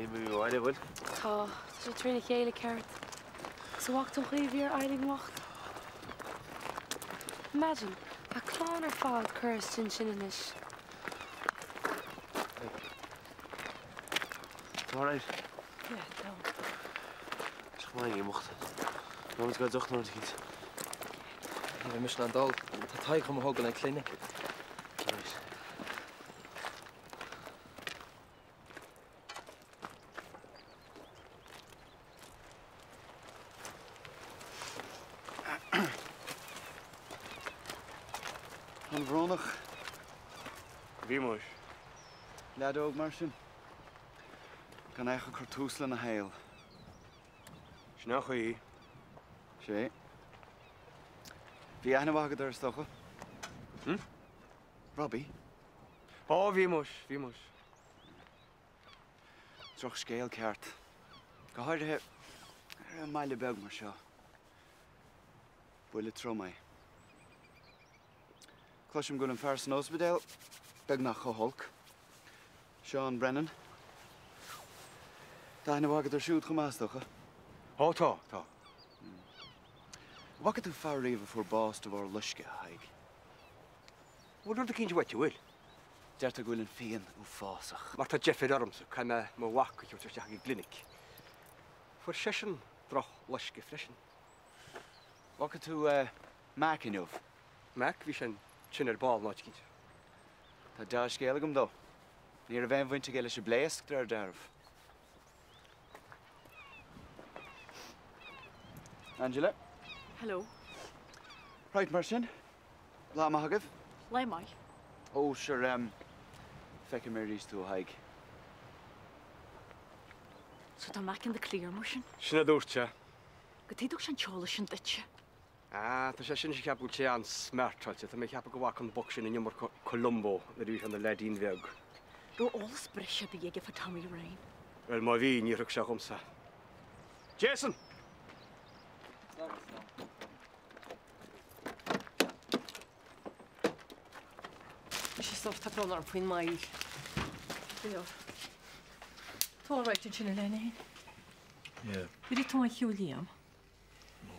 Liam imithe abhaile, an bhfuil? Tá. Tá sé trína chéile ceart. Agus an bhfaca tú an chaoi a bhí ar Eileen bhocht? Imagine, a clann ar fad curtha istigh ansin anois. Tú alright? Yeah, tá. Is cuma ag imeacht. Tá muid ag dul deoch nó rud eicínt. Ní bheidh mise in ann dul. Tá Tadhg chun mo thógáil ón clinic. Right. An-bhrónach. Bhí muis. Leaid óg mar sin. Gan é ach ag cur tús lena shaol. Sin an chaoi. Sé. Bhí aithne mhaith agat air is dócha? Hm? Robbie? Ó, bhí muis, bhí muis. Drochscéal ceart. Go háirithe ar an mbaile beag mar seo. Buille trom é. Cloisim go bhfuil an fear san ospidéal beagnach chomh holc. Seán Brennan. Tá aithne mhaith agat air siúd chomh maith, is dócha? Ó, tá, tá. An bhfaca tú fear riamh a fuair bás de bharr loiscthe, a Thaidhg? Bhfuil rud eicínt uait, an bhfuil? Deirtear go bhfuil an phian uafásach. Mar tá deifir ormsa, caithfidh mé mo mhac a thabhairt isteach ag an gclinic. Fuair seisean droch-loisceadh freisin. Bhfaca tú Mac inniu? Mac? Bhí sé ansin ar ball in áit eicínt. Tá dea-scéal agam dó. Ní raibh aon bhaint aige leis an bpléasc, de réir dealraimh. Angela. Hello. Right, mar sin. Lá maith agaibh. Lá maith. Ó, sure, em, feicfidh mé arís tú, a Thaidhg. So tá Mac in the clear mar sin? Sin a dúirt sé. Cad chuige a dtug sé an t-eolas sin duitse. Ah, tá sé sin ag ceapadh go bhfuil sé an-smeartáilte. Tá mé ag ceapadh go bhfaca an boc sin an iomarca Columbo nuair a bhí sé ina leaidín bheag. Raibh eolas breise ar bith aige fá Tommy Ryan? Bhuel, má bhí, níor thug sé dhomsa. Jason! Mise stuff tá brón orm faoin moill. Beo. Tú all right ansin a Leoinín? Yeah. Ar ith tú an chiú Liam? No.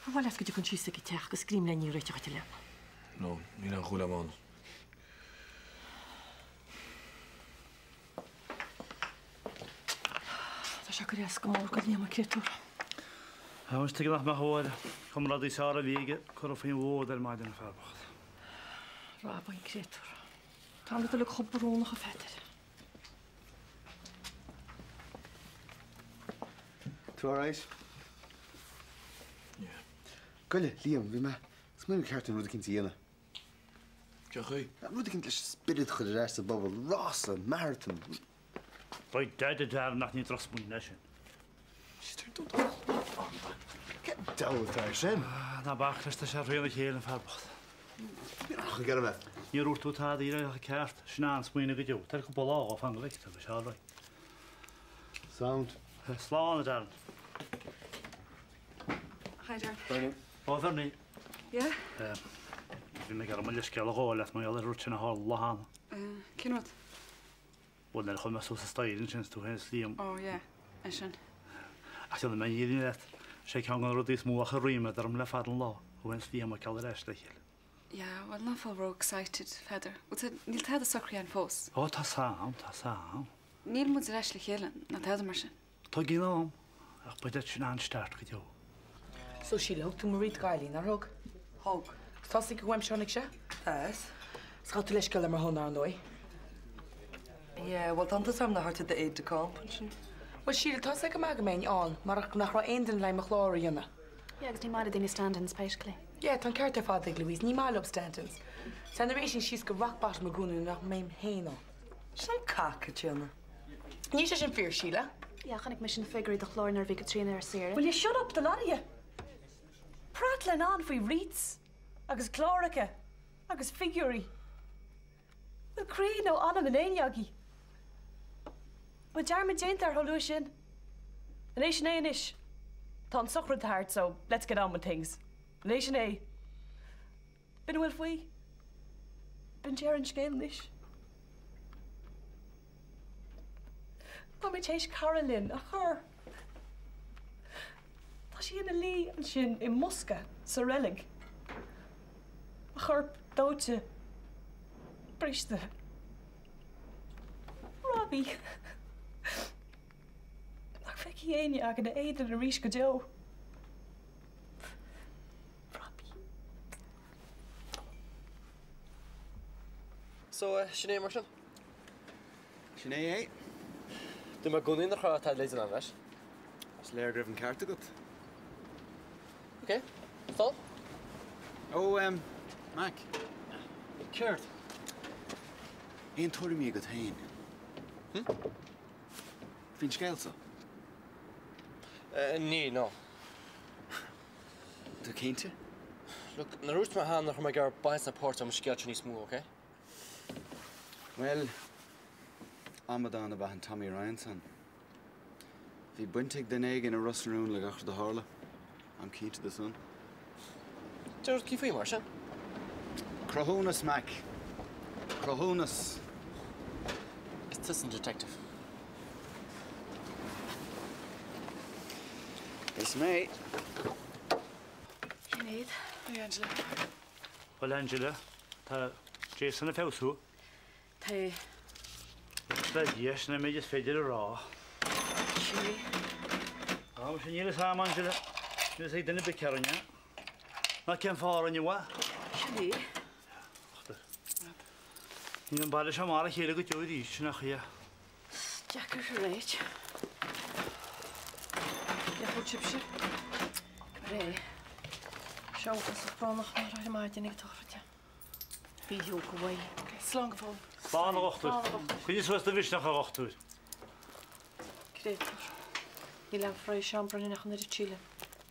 Ar mhaith leat go dtiocfainn síos ag an teach agus greim le ní a réiteach duit a Liam? No, níl aon dhúil agam ann. Tá sé ag cur as go mór do Liam an créatúr. Anois tuige nach mbeadh a Mháire. Comrádaí is fearr a bhí aige, curtha faoin bhfód ar maidin an fear bocht. Robbie an créatúr. Tá an rud uilig chomh brónach a Pheadair. Tú alright? Yeah. Goile, Liam, bhí mé ag smaoineamh ar cheart dúinn rud eicínt a dhéanamh. Cén chaoi? Rud eicínt leis an spiorad a chur ar ais sa bpobal, rása, maratón. By dad a Darren ach ní drochsmaoineamh é sin. Cén diabhal atá air sin? Ná bac leis, tá sé thrína chéile an fear bocht. Ach an gceann a bheith. Níor dhúirt tú tada ach an ceart, sin an-smaoineamh go deo. Tabhair cúpla lá dhó fan go bhfeicfidh tú, beidh sé alright. Sound. Slán a Darren. Hi Darren. Bernie. Ó a Bhernie. Yeah? Bhí mé ag iarraidh mo leithscéal a ghabháil leat mar gheall ar an rud sin a tharla lá cheana. Cén rud? Bhuel, nuair a chuaigh mé suas an staighre ansin is tú féin is Liam. Oh yeah, é sin. Ach déanfaidh mé an fhírinne leat, is é ceann de na rudaí is mó a chuir ríméad orm le fada an lá, thú féin is Liam ag dul ar ais le chéile. Yeah, bhuel ná fáil ró-excited, Pheadair. Bhuel, níl tada socraithe againn fós. Oh, tá 's a'm, tá 's a'm. Níl muid ar ais le chéile, ná tada mar sin. Tá cion a'm, ach by dad sin an-start go deo. So Síle, thug tú mo wreath d'Eileen, nár thug? Thug. Is tá 'fhios aici uaimse a tháinig sé? Tá 'fhios. Is ghabh tú leithscéal ar mo shon, ar ndóigh. Yeah, bhuel tá iontas orm nár chuir tú d'aide de camp ansin. Bhuel Síle, tá 'fhios agat go maith go mbeinn ann marach nach raibh aon duine le mo chlár a dhéanamh. Yeah, agus ní maith le daoine stand-ins basically. Yeah, tá an ceart ar fad ag Louise, ní maith leo stand-ins. Téann an ré sin síos go rock bottom i gcónaí nuair nach mbeinn féin ann. Sin cac, Caitríona. Níl sé sin fíor, Síle. Yeah, chonaic mise na figiúirí do chlár nuair a bhí Caitríona ar saoire. Will you shut up, the lot of you? Prattling on faoi wreaths agus cláracha agus figiúirí. Bhfuil croí nó anam in éinne agaibh? Bhfuil dearmad déanta ar chomh luath sin? An é sin é anois? Tá an tsochraid thart so let's get on with things. An é sin é? B'in a bhfuil faoi. B'in deireadh an scéil anois. Tá mé tar éis cara linn a chur. Tá sí ina luí ansin i mbosca sa reilig. A corp dóite. Briste. Robbie. Nach bhfeicfidh éinne againn a éadan arís go deo. Robbie. So, sin é mar sin? Sin é é. Dúirt mé i gcónaí nach raibh tada le déanamh leis. Is léir go raibh an ceart agat. Ok, stop. Ó, em, Mac. Céard? Aon tuairimí agat féin? Hm? Faoin scéal seo? Eh, ní, no. Tú cinnte? Look, nuair a dúirt mé cheana nach raibh mé ag iarraidh baint ná páirt agam sa scéal seo níos mó, ok? Bhuel, amadán ab ea an Tommy Ryan san. Bhí baint ag duine éigin i Ros na Rún le gach rud a tharla. Táim cinnte de san. Deir cén faoi mar sin? Cruthúnas, Mac. Cruthúnas. Is tusa an detective. Is mé. Sinéad. Hi Angela. Bhuel Angela, tá Jason ag feabhsú. Tá. Le Dia, sin an méid is féidir a rá. Sin é. Á, sin níl a fhios a'm Angela. Níl a fhios ag duine ar bith cé rinne. Ná cén fáth a rinne é. Sin é. Níl an baile seo mar a chéile go deo arís, nach ea? Is deacair a ráit. Cén chaoi sibhse? Go breá. Seo uafásach brónach nach raibh ar maidin ag dochraide. Bhí go mhaith. Slán go fóill. Slán a dhochtúir. Coinnigh suas do mhisneach a dhochtúir. Créatúr. Níl aon phraghas seanbhroinn ach an oiread sílim.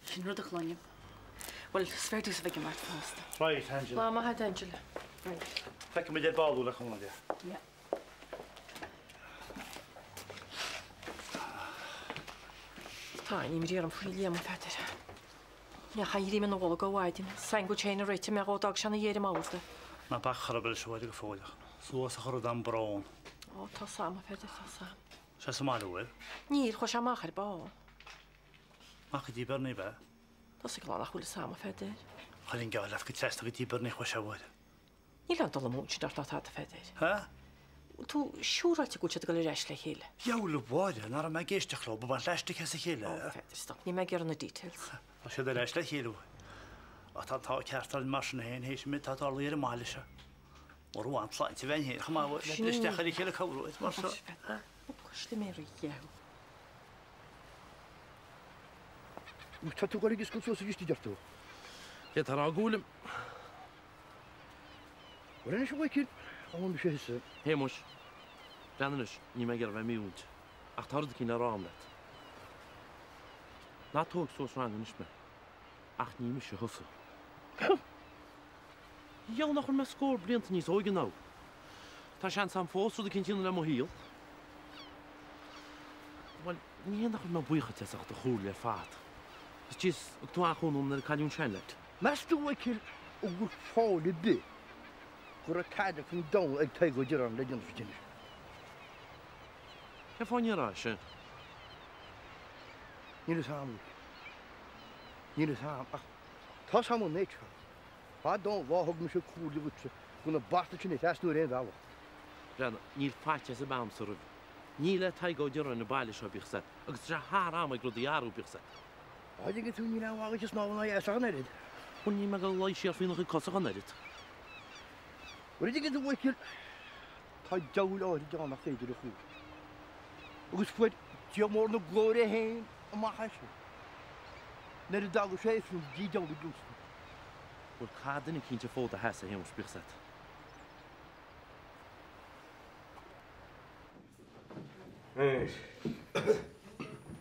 Sin rud a chluinim. Bhuel, is fearr domhsa bheith ag imeacht fosta. Right, Angela. Lá maith agat, Angela. Right. Feicfimid ar ball thú le cúnamh Dé. Yeah. Tá imní orm faoi Liam, a Pheadair. Ní dheachaigh Liam ina bholg ó mhaidin. Sain go téann a réitigh mé dhó d'fhág sé ina dhiaidh ar an mbord é. Ná bac chor ar bith leis an bhaile go fóill ach suas a chur an brón. Ó, tá 's a'm, a Pheadair, tá 's a'm. Sé sa mbaile bhfuil? Níl, chuaigh sé amach ar ball. Amach go dtí Bernie ab ea? Tá 's ag an lá nach bhfuil 'fhios a'm, a Pheadair. Chuir an geall leat go trasna go dtí Bernie chuaigh sé uair. Níl aon dul amú ansin ort ná tada, a Pheadair. Há? Bhfuil tú siúráilte go bhfuil siad ag dul ar ais le chéile? Dheabhail a Mháire, nach raibh mé ag éisteacht leo, ba baint leaistice as a chéile. Ó, a Pheadair, stop, níl mé ag iarraidh na details. Tá siad ar ais le chéile. Ach tá an t-ádh ceart orainn mar sin féin, théis an méid atá tarlaithe ar an mbaile seo. Mura bhfaigheann tsláinte bheinn féin chomh maith le dul isteach ar a chéile cabhrú mar seo. Ó, cuisle mé rí-gheal. Tá tú ag dul ag oscailt suas arís, a deir tú. D'fhéadfá a rá go bhfuilim. Bhuel anois a Mhichíl, gabhfaidh mise thusa. Shéamuis, breathnaigh anois, níl mé ag iarraidh a bheith mímhúinte, ach tá rud eicínt le rá agam leat. Ná tóg suas rang anois mé, ach ní mise thusa. Dheabhail nach bhfuil mé scór blianta níos óige ná thú. Tá seans agam fós rud eicínt a dhéanamh le mo shaol. Bhuel, ní hé nach bhfuil mé buíoch duit as ucht do chomhairle ar fad. Is Jeez, thug tú an-chúnamh dom nuair a cailleadh an seanleaid. Meas tú, a Mhichíl, an bhfuil fáil ar bith go raibh tada faoin domhan ag Tadhg Ó Direáin le déanamh sa tine sin? Cén fáth a ndéarfá é sin? Níl fhios a'm, a Mhichíl. Níl fhios a'm, ach tá's a'm an méid seo, fad ón lá a thug mise comhairle dhuitse gan na bastards sin a thrasnú ar aon bhealach. Breathnaigh, níl faitíos ar bith a'msa roimhe. Ní le Tadhg Ó Direáin an baile seo, bíodh 's a'd, agus tá sé thar am ag rudaí athrú, bíodh 's a'd. Á dtuigeann tú, níl aon mhaith dhuit a snámh in aghaidh easa ach an oiread. Bhuel, níl mé ag dul a luí siar faoina chuid cosa ach an oiread. Bhuel, a dtuigeann tú, a Mhichíl, tá diabhail áirid ann nach féidir a chur. Agus fuair Dia mór na glóire féin amach é sin nuair a d'fhága sé Ifreann Dé Domhnaigh lústar. Bhuel, caithfidh duine eicínt an fód a sheasamh, a Shéamuis, bíodh 's a'd.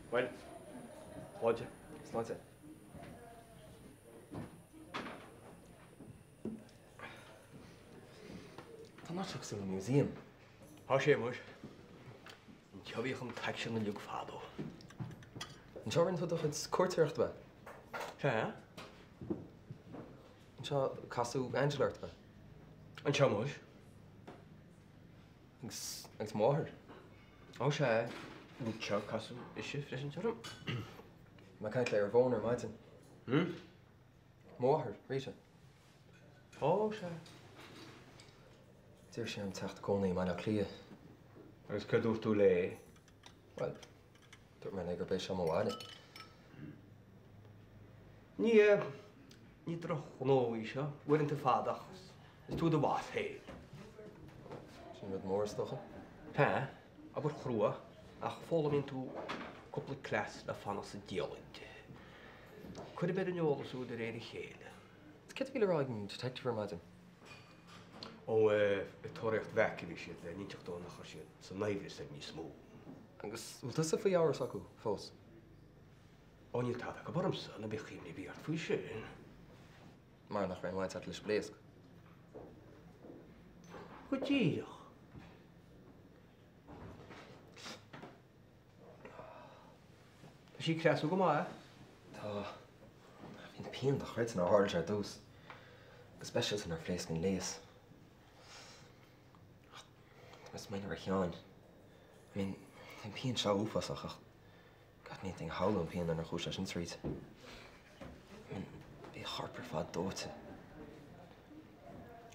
Bhuel, sláinte. Sláinte. Tá an áit seo cosúil le museum. Tá sé, muis. Anseo a bhíodh an t-aicsean uilig fadó. Anseo a rinne tú do chuid cúirtéireachta, ab ea? Sea. Anseo a casadh Angela ort, ab ea? Anseo, muis. Agus, agus máthair. Ó sea. Bhfuil casadh ise freisin orm. Mé ag caint léi ar an bhfón ar maidin. Mo mháthair, Rita. Ó, sea. D'iarr sí orm teacht i gcónaí i mBaile Átha Cliath. Agus céard dúirt tú léi? Bhuel, dúirt mé léi gurb é seo mo bhaile. Ní, ní droch-ghnó í seo, uaireanta fada ach is tú do bhoss féin. Sin rud mór, is dócha. Sea, obair chrua, ach foghlaimíonn tú cúpla cleas le fanacht sa diallait. Cuirfidh mé ar an eolas thú de réir a chéile. Céard a bhí le rá ag an detective ar maidin? Ó, ag tóraíocht Mheaic a bhí siad le n-inseacht dó nach raibh siad san aimhleas air níos mó. Agus bhfuil tusa faoi amhras acu fós? Ó, níl tada acu ormsa, ná bíodh imní ar bith ort faoi sin. Mar nach raibh aon bhaint agat leis an bpléasc. Go díreach. Tá sí ag creasú go maith. Tá. Bhí na pianta dochreidte nuair a tharla sé ar dtús. Go speisialta nuair a phléasc an léas. Ach tá mé ag smaoineamh ar Sheáin. I mean, tá an pian seo uafásach ach God ní fhéadfainn a shamhlú an pian inar chuaigh sé sin tríd. I mean, bhí a chorp ar fad dóite.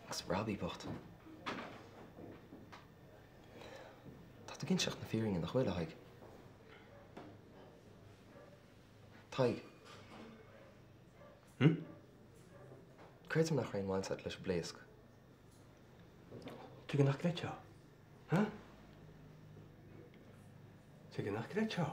Agus Robbie bocht. Tá tú ag inseacht na fírinne nach bhfuil, a Thaidhg? Tadhg. Hm? Creidim nach raibh aon bhaint agat leis an bpléasc. Tuige nach gcreidfeá? Huh? Tuige nach gcreidfeá?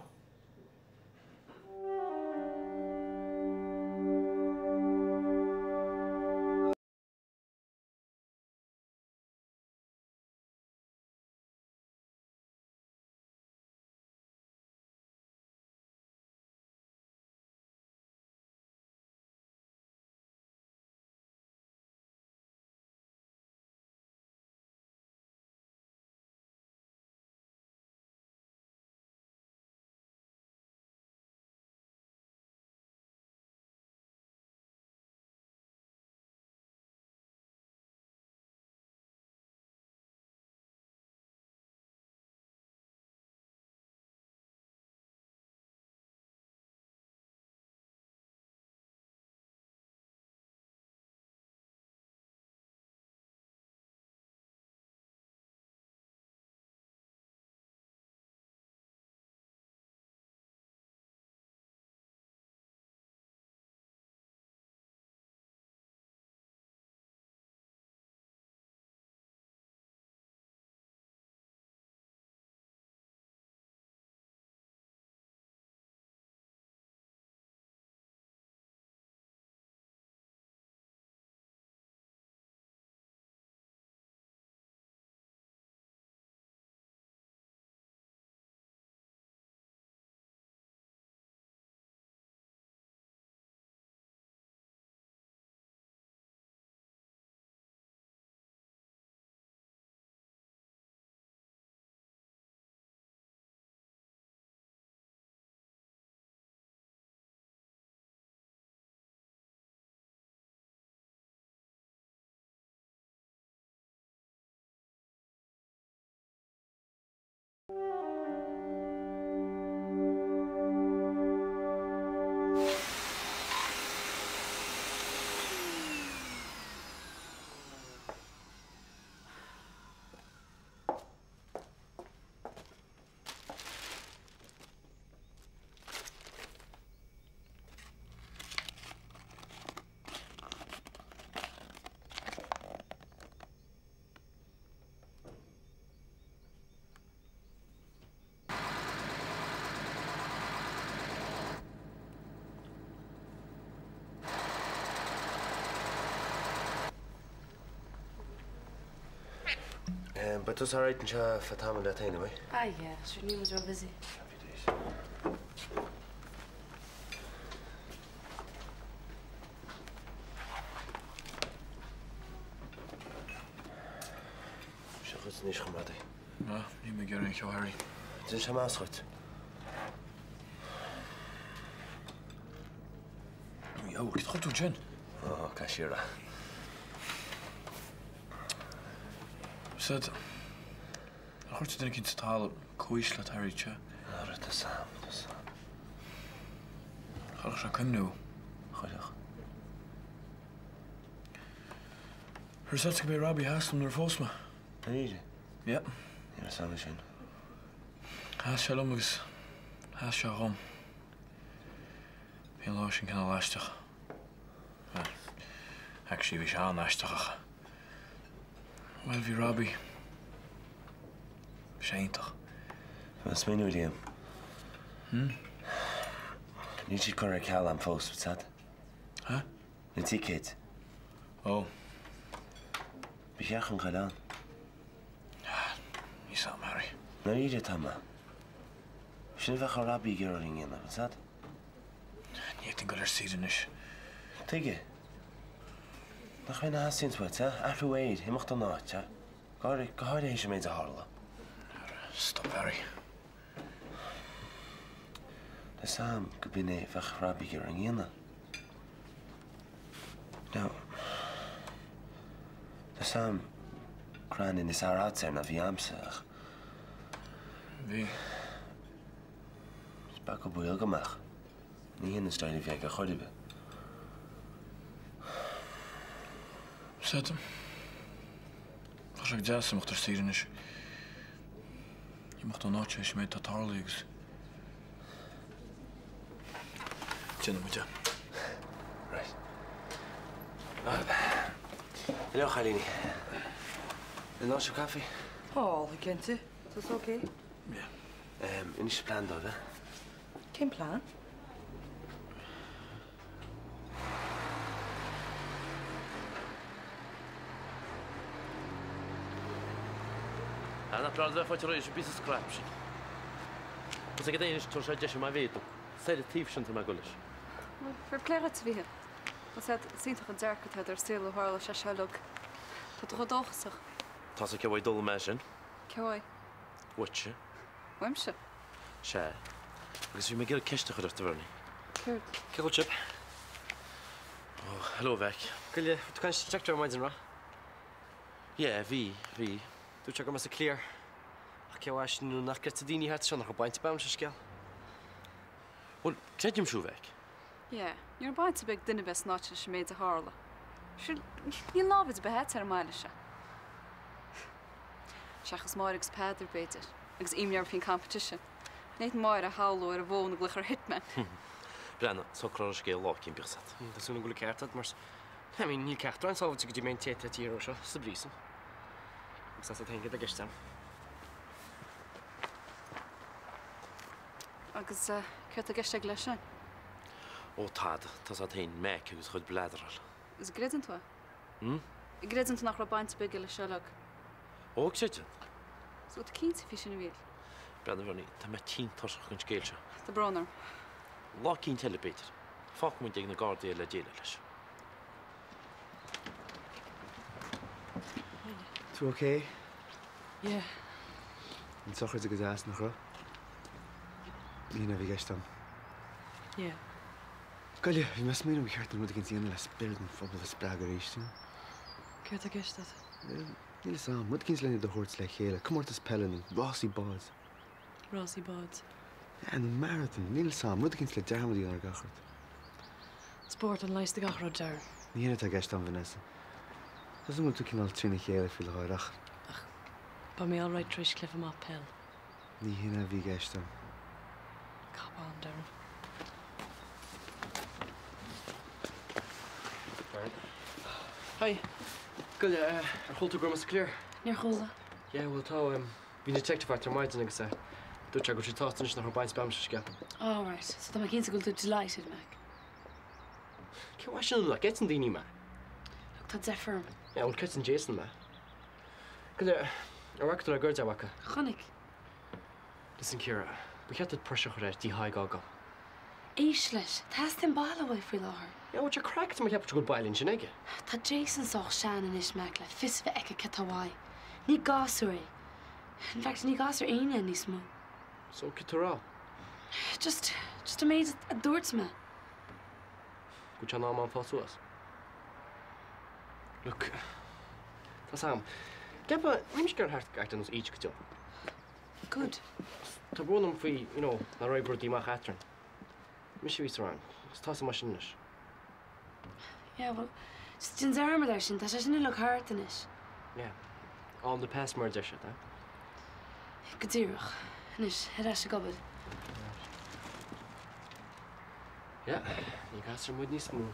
Beidh tusa alright anseo feadh tamaill leat féin, an mbeidh? Ah yeah, sure níl muid ró-busy. Happy days. Seo dhuit anois, a chomrádaí. Ah, níl mé ag iarraidh aon cheo, Harry. Déanfaidh sé maitheas dhuit. Yo, cad a chuir tú ansin? Ó, caith siar é. Said, ar chuir tú duine eicínt sa talamh cúis leat, Harry, sea? Ara, tá 's a'm, tá 's a'm. Chuirfeadh sé cuimhniú. Chuirfeadh. Ar fhios a'd gurb é Robbie a sheas liom nuair a phós mé? Dáiríre? Yeah. Ní raibh 's a'm é sin. Sheas sé liom agus sheas sé dhom. Bhí an lá sin cineál aisteach. Bhuel, actually bhí sé an-aisteach ach, bhuel bhí Robbie, bhí sé iontach. Bhí mé ag smaoineamh Liam. Hmm? Níl siad curtha ar ceal a'm fós, what's that? Huh? Na ticéid. Oh. Ba cheart dom goil ann. Ah, níl 's a'm, Harry. Ndáiríre atá mé. Sin a bheadh ar Robbie ag iarraidh orainn a dhéanamh, what's that? Ní fhéadfainn goil ar saoire anois. Tuige? Nach bhféadfainn a theastaíonn uait, eh? Athrú aeir, imeacht ón áit, eh? Go háirithe, go háirithe théis an méid a tharla. Stop, Harry. Tá 's a'm go b'in é a bheadh Robbie ag iarraidh orainn a dhéanamh. Now, tá 's a'm go raibh aithne níos fearr a'dsa air ná bhí a'msa ach. Bhí. Is beag an baol go mbeadh. Ní hin an style a bhí aige chor ar bith. Said. Tá sé go deas imeacht ar saoire anois. Imeacht ón áit théis an méid atá tarlaithe agus déanfaidh muid é. Right. Hello, chailíní. An ólfaidh sibh caife? Ólfaidh cinnte. Tá sé okay. Yeah. Inis plean dóibh, eh? Cén plean? Ah, nach breá a bheith faighte réidh leis an bpíosa scrap sin. Tá sé agat anois, tabharfaidh sé deis dom a mhéadú. Soir an taobh sin tá mé ag dul leis. Bhuel, fair play dhuit, a Mhíchíl. Tá sé is iontach an dearcadh atá agat ar an saol ó tharla sé seo uilig. Tá tú chomh dóchasach. Tá sé cé uaidh dul mé sin? Cé uaidh? Uaitse. Uaimse? Sea. Agus bhí mé ag iarraidh ceist a chur ort, a Bhernie. Céard? Cén chaoi a bhfuil sibh? Oh, hello, a Mheaic. Goile, raibh tú ag caint leis an detective ar maidin, raibh? Yeah, bhí, bhí. Dúirt sé go raibh mé sa clear. Ach cé mhaith sin nuair nach gcreidfidh daoine thart anseo nach raibh baint ar bith agam leis an scéal. Bhuel, creidim thú, a Mheaic. Yeah, ní raibh baint ar bith ag duine ar bith san áit leis an méid a tharla. Sure, níl námhaid ar bith ait ar an mbaile seo. Seachas Máire agus Peadar, b'fhéidir, agus imní orthu faoin competition. Ní fhéadfainn Máire a shamhlú ar an bhfón ag glaoch ar hitman. Breathnaigh, socrófar an scéal lá eicínt, bíodh 's a't. Tá súil agam go bhfuil an ceart agat, mar I mean, níl ceachtar againn sábháilte go dtí go mbeidh an té atá ag iarraidh seo sa bpríosún. Agus tá 's agat féin céard atá i gceist agam. Agus céard tá i gceist aige leis sin? Ó tada, tá 's a't féin, Mac agus a chuid bladráil. Agus an gcreideann tú é? Hm? An gcreideann tú nach raibh baint ar bith aige leis seo uilig? Ó, creideann. So tú cinnte faoi sin a Mhíchíl? Breathnaigh a Bhernie, tá mé tinn tuirseach den scéal seo. Tá brón orm. Lá eicínt eile, b'fhéidir. Fágfaidh muid ag na Gardaí é le déileáil leis. Tú ok? Yeah. An tsochraid go deas, nach raibh? Ní hin a bhí i gceist agam. Yeah. Goile, bhí mé ag smaoineamh gur cheart dúinn rud éigin a dhéanamh le spiorad an phobail a spreagadh arís, you know? Céard tá i gceist agat? Níl a fhios agam. Rud éicint le iad a thabhairt le chéile. Comórtas peile nó rásaí báid. Rásaí báid. Yeah, nó marathon. Níl a fhios agam. Rud éicint le dearmad a dhéanamh ar gach rud. Spórt an leigheas do gach rud, Darren. Ní hin atá i gceist agam, Vanessa. Tá 's agam go bhfuil tú cineál trína chéile faoi láthair ach. Ach beidh mé alright tar éis cluiche maith peil. Ní hin a bhí i gceist agam. Cop on, Darren. Hi. Goile, ar chuala tú go raibh mé sa clear? Níor chuala. Yeah, bhuel tá, bhí an detective thart ar maidin agus dúirt sé go raibh sé sásta anois nach raibh baint ar bith agam leis an scéal. Oh, right. So tá mé cinnte go bhfuil tú delighted, Mac. Cén mhaith sin nach gcreideann daoine mé? Look, tá deifir orm. Yeah, bhuel creideann Jason mé. Goile, ar amharc tú le goird a bhaca? Chonaic. Listen, Ciara, ba cheart duit pressure a chur air dtí Tadhg a fhágáil. Éist leis, teastaíonn baile uaidh faoi láthair. Yeah, bhuel tá sé cracked má cheapann sé go bhfuil baile ansin aige. Tá Jason sách sean anois, Mac, le fios a bheith aici cad tá uaidh. Ní gasúr é. In fact, ní gasúr éinne é níos mó. So, cad tá tú a rá? Just, just an méid a dúirt mé. Go bhfuil sé in am a'm fáil suas. Look, tá 's a'm. Ceapadh, níl mise ag iarraidh thart ar nós aois go deo. Good. Tá brón orm faoi, you know, nár oibrigh rudaí amach eadrainn. Mise a bhí sa wrong, agus tá a fhios agam é sin anois. Yeah, bhuel, just déan dearmad air sin, tá sé sin uilig thart anois. Yeah, all in the past mar a deir siad, eh? Go díreach. Anois, ar ais ag obair. Yeah, ní gasúir muid níos mó.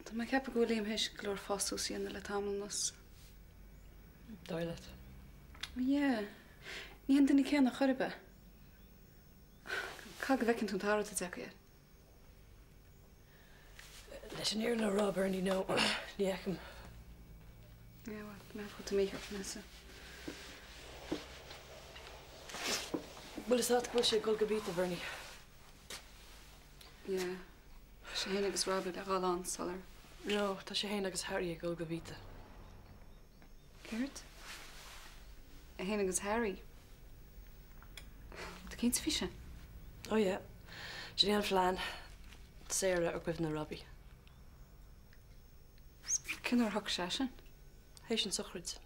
Tá mé ag ceapadh go bhfuil Liam théis go leor fás suas a dhéanamh le tamall anuas. Dóigh leat? Yeah. Ní hé an duine céanna chor ar bith. Caithfidh go bhfeiceann tú an t-athrú atá tagtha air. Leis an fhírinne a rá, Bernie, no, ní fheicim. Yeah, well, mé fá tú mícheart measa. Bhfuil fhios agat go bhfuil sé ag dul go Ibiza, Bernie? Yeah. Tá sé féin agus Robbie le dhul ann sular. No, tá sé féin agus Harry ag dul go Ibiza. Céard? É féin agus Harry? Tá cinnte faoi sin? Oh yeah. Sin é an phlean. Saoire i gcuimhne Robbie. Cén uair a shocraigh sé sin? Théis an tsochraid.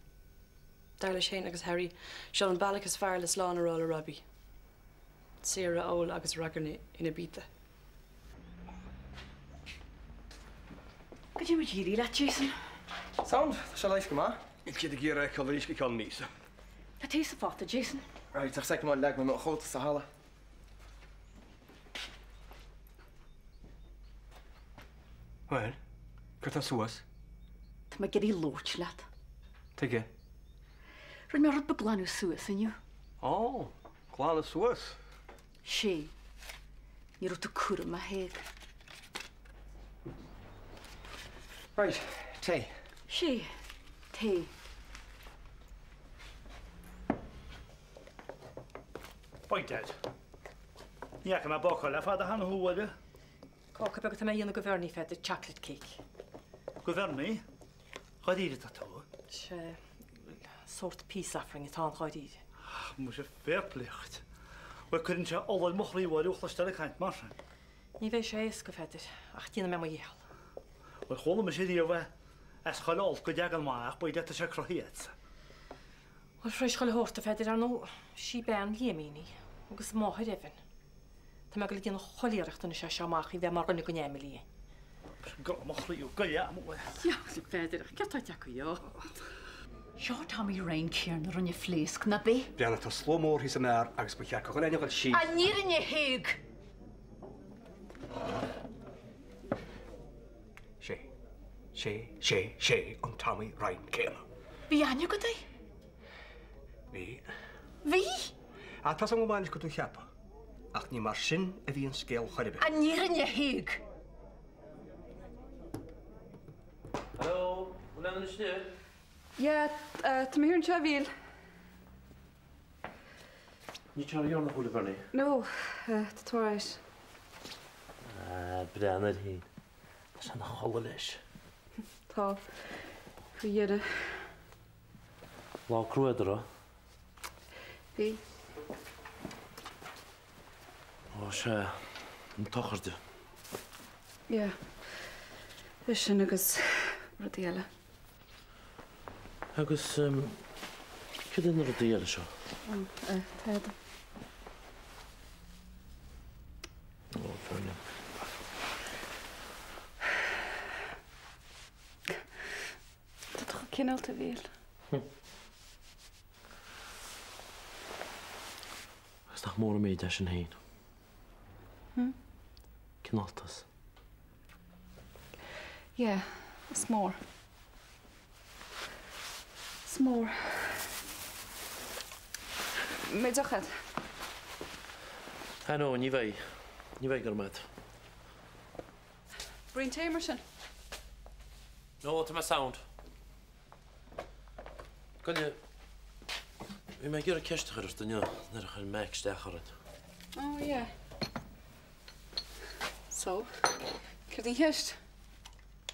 Dar leis féin agus Harry, seo an bealach is fearr le slán a rá le Robbie. Saoire, ól agus ragairne in Ibiza. Cad é mar d'éirigh leat, Jason? Sound, tá sé leighiste go maith. Níl siad ag iarraidh é a fheiceáil arís go ceann míosa. Tá tae sa phota, Jason. Right, ach soicind amháin, leag mé mo chóta sa halla. Bhuel, cad tá suas? Tá mé ag iarraidh labhairt leat. Tuige? Rinne mé rud beag glanadh suas inniu. Ó, glanadh suas? Sé. Ní raibh tú cúramach, a Thaidhg. Right, tae. Sé, tae. By dad. Ní fhaca mé bácáil le fada cheana thú, a Mháire. Cáca beag atá mé a dhéanamh do Bhernie, a Pheadair, chocolate cake. Do Bhernie? Dháiríre atá tú? Sea, sórt peace offering atá ann dháiríre. Ach, muise, fair play dhuit. Bhuel, cuireann sé ola ar mo chroí, a Mháire, thú a chloisteáil ag caint mar sin. Ní bheidh sé éasca, a Pheadair, ach déanfaidh mé mo dhícheall. Bhuel, chuala mise riamh é, as chuile olc go dtagann maith, ach by dad tá sé cruthaithe agatsa. Bhuel, tar éis chuile shórt, a Pheadair, ar ndóigh, sí bean Liaimín í, agus máthair Evan. Tá mé ag dul a dhéanamh chuile iarracht anois as seo amach í bheith mar dhuine den fhaimilí. Grá mo chroí, ó goile am uaidh. Diabhal, a Pheadair, ach céard tá acu, ó? Seo Tommy Ryan céanna a rinne phléasc, ná b'é? Breathnaigh, tá slua mór thíos i mbeár agus ba cheart do chuile dhuine a dhul síos. An fhírinne, a Thaidhg! Sé, sé, sé, sé an Tommy Ryan céanna. Bhí aithne agat air? Bhí. Bhí? Ah, tá's agam go maith anois cad tá tú a cheapadh. Ach ní mar sin a bhí an scéal chor ar bith. An fhírinne, a Thaidhg! Hello, bhfuil aon duine istigh? Yeah, tá mé thiar anseo, a Mhíchíl. Ní tear dhearnach thú le Bernie? No, tá tú alright. Ah, breathnaigh air féin. Tá sé ina chodladh leis. Tá. Faoi dheireadh. Lá crua, an raibh? Bhí. Ó, sea, an tsochraid. Yeah. É sin agus rudaí eile. Agus cad é na rudaí eile seo? Ó, tada. Ó, Bernie. Tá tú chomh cineálta, a Mhíchíl. Agus nach mór an méid é sin féin? Cineáltas. Yeah, is mór. Is mór. Mbeidh deoch agat? Ah no, ní bheidh. Ní bheidh, go raibh maith agat. Braon tae mar sin? No, tá mé sound. Goile, bhí mé ag iarraidh ceist a chur ort inniu nuair a chuir Mac isteach orainn. Oh yeah. So, céard í an cheist?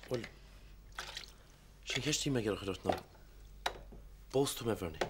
Bhuel, sí an cheist a bhí mé ag iarraidh a chur ort ná, bpósfaidh tú mé, Bernie?